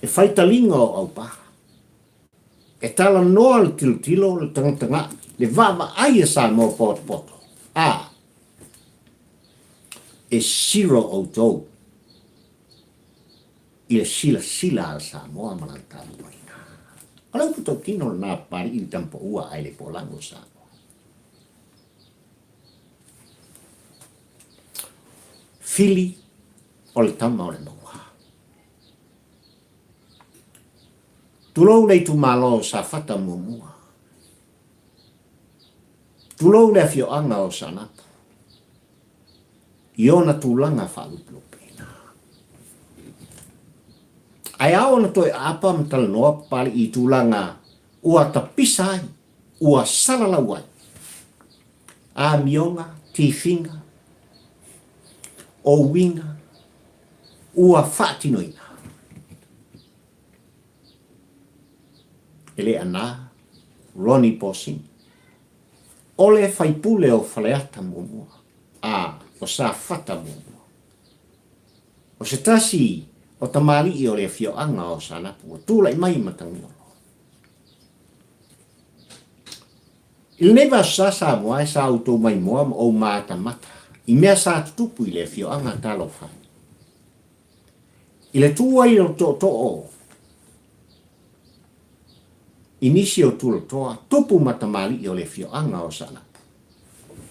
E fai taliga o Aupa. E talanoa le tilotilo, le tagatagai, le vaavaai a Samoa potopoto. A, e siro outou i le silasila a Samoa ma lana tapuaiga. O le upu tautino lena Papalii i le tamapaua ae le polago o Samoa. Fili o le tama o le maua. Tulou le itumalo o Safata muamua. Tulou le afioaga o Saanapu. I ona tulaga faalupelupeina. Ae ao ona toe aapa ma talanoa Papalii i tulaga ua tapisa ai, ua salalau ai amioga, tifiga, o uiga ua faatinoina. E le ana Ronnie Bosing, o le faipule o Faleata muamua, a o Safata muamua. O se tasi o tamalii o le afioaga o Saanapu ua tulai mai i Matagiolo. I lenei vaiaso sa Samoa e sa outou maimoa ma ou matamata I mea sa tutupu i le afioaga talofa e. I le tu ai o le tootoo i nisi o tulatoa, tupu ma tamalii o le afioaga o Saanapu,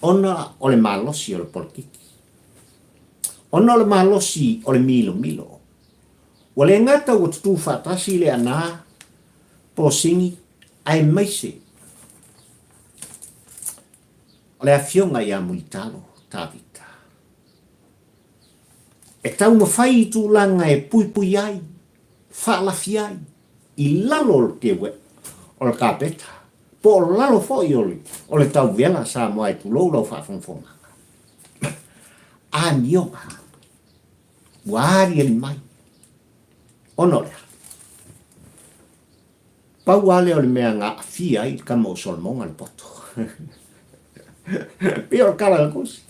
ona o le malosi o le polokiki, ona o le malosi o le milomilo, ua le gata ua tutū faatasi le ana posini aemaise o le afioga ia Mulitalo Tavita. E taumafai i tulaga e puipui ai, faalafi ai, i lalo o le teu o le kapeta, po o lalo foi o le, o le tauvela Samoa e tulou lau faafogafogaga. Amioga ua aliali mai ona o le a? Pau lava lea o le mea na aafia ai le tama o Solomona le poto. Pei o le tala a le Tusi.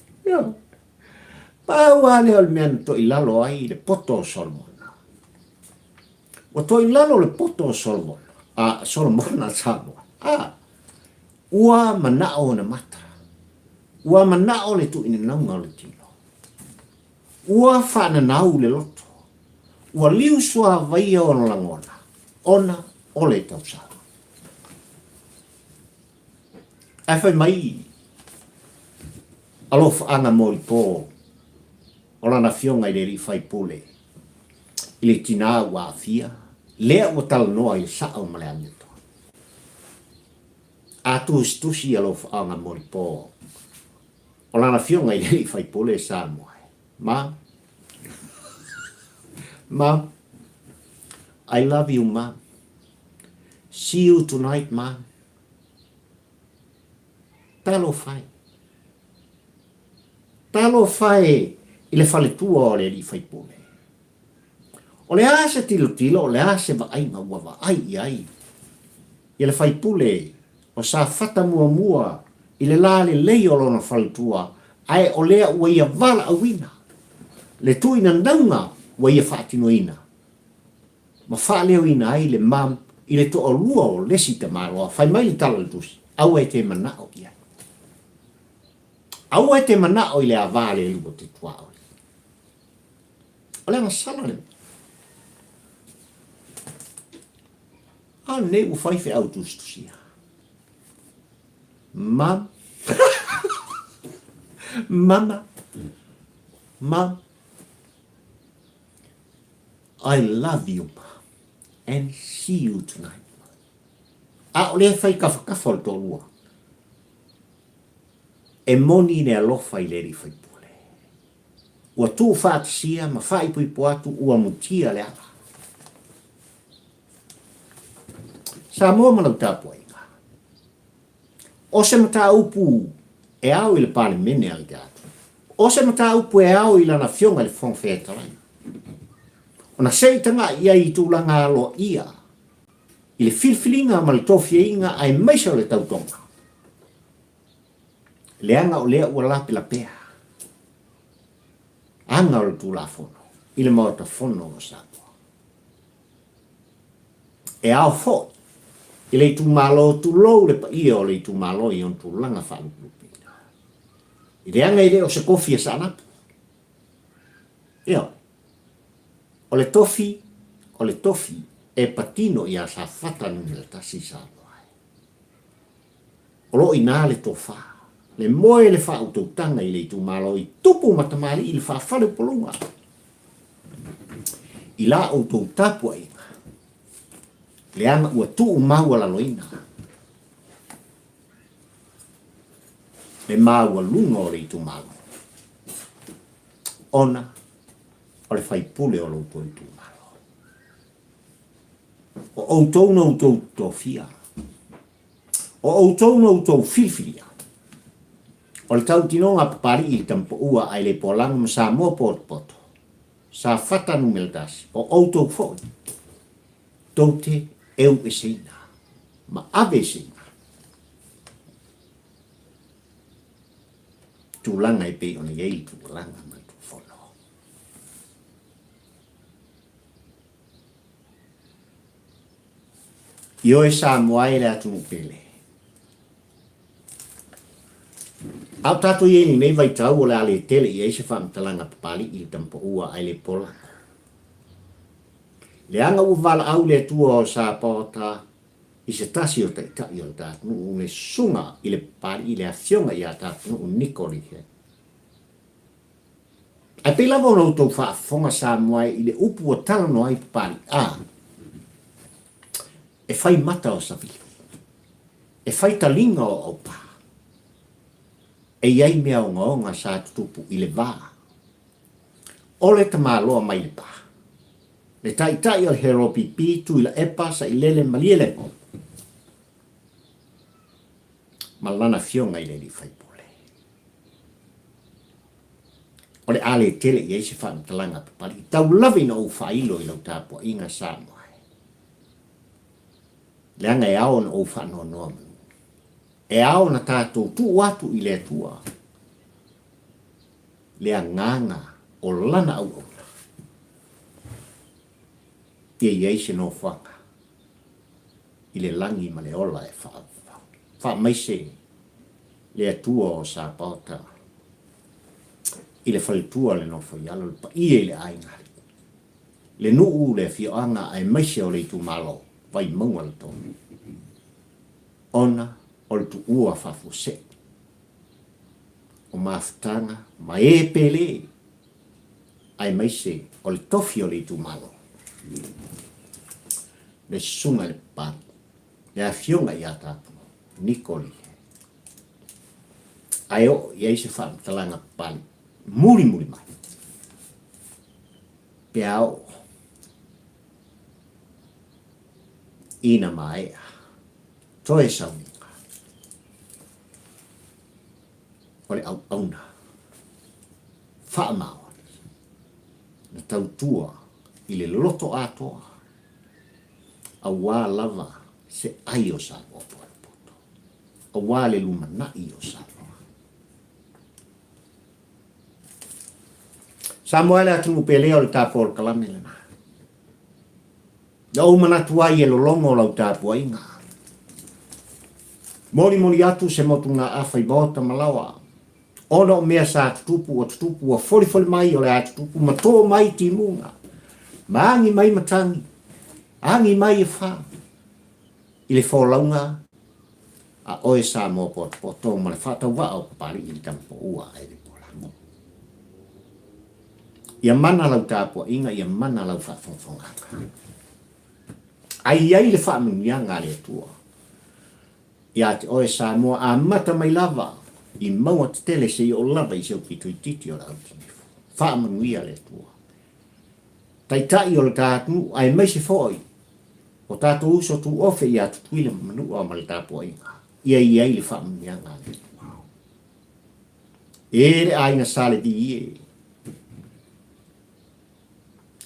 Pau lava lea o le mea na toilalo ai le poto o Solomona. Ua toilalo le poto o Solomona, a Solomona Samoa. A, ua manao ona mata. Ua manao le tuuinanauga o le tino. Ua faananau le loto. Ua liu suavaia ona lagona, ona o le tausala. Ae fai mai alofaaga molipo o lana afioga i le alii faipule i le tinā ua aafia, lea ua talanoa i le sao ma le amiotonu. A tusitusi alofaaga molipo o lana afioga i le alii faipule Samoa e, Mom, Mom, I love you, Mom. See you tonight, Mom. Talofa e. Talofa e i le faletua o le alii faipule. O le a se tilotilo, o le a se vaaiga ua vaai i ai ia le faipule o Safata muamua i le lalelei o lona faletua, ae o lea ua ia valaauina le tuuinanauga ua ia faatinoina ma faaleoina ai le mam i le toalua o le isi tamaloa. Fai mai le tala o le Tusi, Aua e te manao i ai. Aua e te manao i le ava le lua o te tuaoi. O le agasala le mea. A lenei ua fai feau tusitusia. Mam. Mama. Mam. I love you, Mom, and see you tonight. A o lea fai kafakafa o le toalua. E moni le alofa i le alii faipule. Ua tuufaatasia ma faaipoipo atu ua mutia le ala. Samoa ma lau tapuaiga. O se mataupu e ao i le Palemene a le Teatro. O se mataupu e ao i lana Afioga i le Fofoga Fetalai. Ona se i tagai i ai i tulaga aloaia i le filifiliga ma le tofiaiga aemaise o le tautoga. Leaga o lea ua lapelapea aga o le Tulafono i le Maota Fono o Samoa. E ao foi i le itumalo tulou le paia o le itumalo i ona tulaga faalupelupeina. I leaga e le o se tofi a Saanapu. Ioe. O le tofi, o le tofi e patino ia Safata 1 Samoa e. O lo o i ina le tofa, le moe le faautautaga i le itumalo i tupu ma tamalii i le faafaleupoluga i la outou tapuaiga, leaga ua tuumaualaloina le maualuga o le itumalo ona o le faipule o lo outou itumalo. O outou na outou tofia. O outou na outou filifilia. O le tautinoga a Papalii i le Tamapaua ae le Poalaga ma Samoa Potopoto, Safata numera tasi, o outou foi tou te eueseina ma aveeseina tulaga e pei ona i ai le tulaga ma le Tulafono. Ioe Samoa e le atunuu pele. A o tatou i ai i lenei vaitau o le a le tele i ai se faamatalaga Papalii i le tamapaua ae le pola. Leaga ua valaau le Atua o Sapaota i se tasi o taitai o le ta atunuu, le susuga i le Papalii, le Afioga ia Tapunuu Niko Lee Hang. Ae pei lava ona outou faafofoga Samoa i le upu ua talanoa ai Papalii, a, e fai mata o Savili, e fai taliga o Aupa, e i ai mea ogaoga sa tutupu i le va o le tamaloa mai Lepa, le taitai o le HRPP Tuilaepa Sailele Malielegaoi ma lana afioga i le alii faipule. O le a le tele i ai se faamatalaga Papalii, tau lava ina ou faailo i lau tapuaiga Samoa e. Leaga e ao ona ou faanoanoa manu. E ao ona tatou tuu atu i le Atua le agaga o Lana auauna, ia i ai se nofoaga i le lagi ma le ola e faaauau. Faamaise le Atua o Sapaota i le faletua le nofoialo, le paia i le aiga alii, le nuu, le afioaga aemaise o le itumalo Vaimauga le tonu, ona o le tuua faafuasei o mafutaga ma e pele aemaise o le tofi o le itumalo, le Susuga i le Papalii, le Afioga ia Tapunuu, Niko Lee Hang. Ae oo i ai se faamatalaga Papalii mulimuli mai, pe a oo ina maea toe sauniga o le auauna faamaoni na tautua i le loto atoa aua lava se ai o Samoa potopoto, aua le lumanai o Samoa. Samoa e le atunuu pelea o le tapolokalame lena. Na ou manatu ai e lologo lau tapuaiga. Molimoli atu se motugaafa i maota ma laoa, ona o mea sa tutupu ua tutupu ua folifoli mai o le a tutupu ma tō mai timuga, ma agi mai matagi, agi mai e fā i le folauga a oe Samoa potopoto ma le faatauvaa o Papalii i le tamapoua ae le polago. Ia mana lau tapuaiga, ia mana lau faafogafogaga. Ai i ai le faamanuiaga a le Atua ia te oe Samoa amata mai lava i mauga tetele seia oo lava i se aupito itiiti o le autinifu. Faamanuia le Atua. Taitai o le ta atunuu aemaise foi o tatou uso tuofe ia Tutuila ma Manua ma le tapuaiga. Ia i ai le faamanuiaga a le Atua. E le aiga Sa Levi e.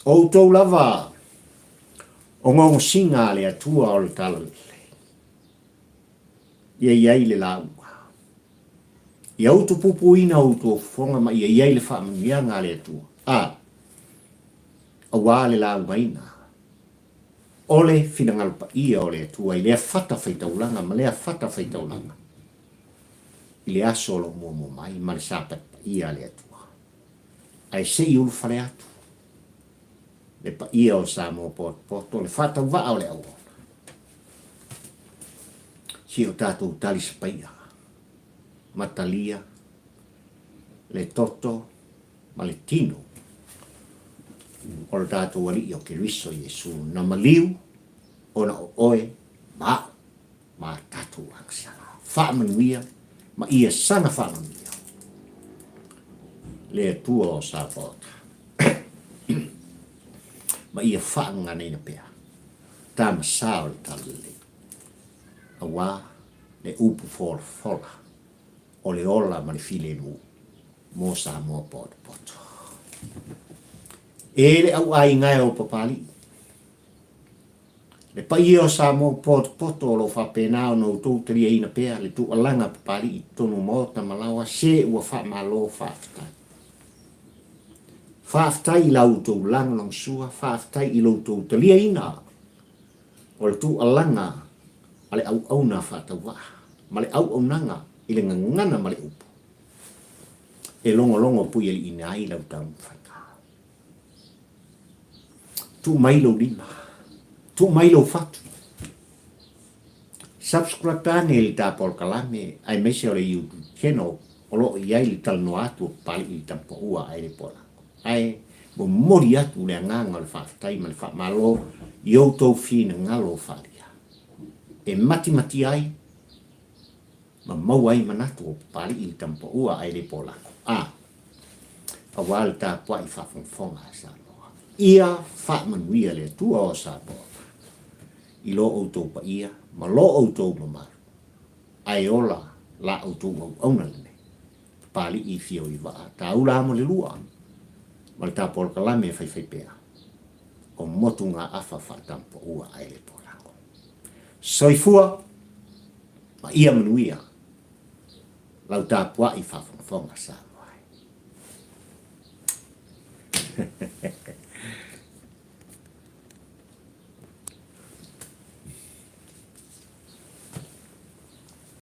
O outou lava o gogosiga a le Atua o le Talalelei. Ia i ai le lauga. Ia utupupuina outou fofoga ma ia i ai le faamanuiaga a le Atua, a, aua le laugaina o le finagalo paia o le Atua i lea fata faitaulaga ma lea fata faitaulaga i le aso o lo o muamua mai ma le sapati paia a le Atua. Ae se i ulufale atu le paia o Samoa potopoto, le faatauvaa o le auauna. Si o tatou talisapaia ma talia le toto ma le tino o le tatou Alii o Keriso Iesu na maliu ona o oe ma a'u ma a tatou agasala. Faamanuia ma ia saga faamanuia le Atua o Sapaota ma ia faagaganaina pea tama sa o le Talalelei aua le upu folafola o le ola ma le filemu mo Samoa potopoto. E le au aiga e o Papalii, le paia o Samoa potopoto o lo o faapena ona outou taliaina pea le tuualaga a Papalii i totonu o maota ma laoa se ua faamalo faafetai. Faafetai i la outou lagolagosua, faafetai i lo outou taliaina o le tuualaga a le auauna faatauvaa ma le auaunaga i le gagana ma le upu. E logologo puialiiina ai lau taumafaiga. Tuu mai lou lima. Tuu mai lou fatu. Subscribe ane i le ta polokalame aemaise o le YouTube channel o lo o i ai le talanoa atu o Papali'i i le Tampaua ae le Poalako. Ae momoli atu le agaga o le faafetai ma le faamalo i outou finagalo faaalia e matimati ai ma maua ai manatu o Papali'i i le Tampaua ae le Poalako. A, aua le tapuai faafogafoga a Samoa. Ia faamanuia le Atua o Samoa i lo outou paia ma lo outou mamalu, ae ola la outou auauna lenei. Papali'i fio i vaa, tāula amo le lua, ma le tapolokalame e faifaipea, o motugaafa faatampaua ae le polago. Soifua ma ia manuia lau tapuai faafogafoga Samoa e.